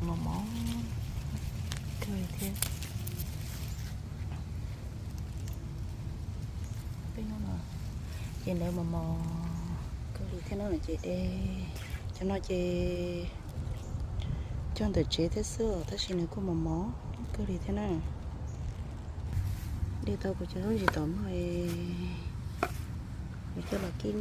Mos mos kawg li thiab. Peb hnub no ces ntawd mos mos kawg li thiab na ces de. Cov no ces cog ntawm tsev thiab xwb tab sis nws kuj mos mos kawg li thiab na. De tau kuv cov zaub ntsis tom mog, kuv coj los kib no.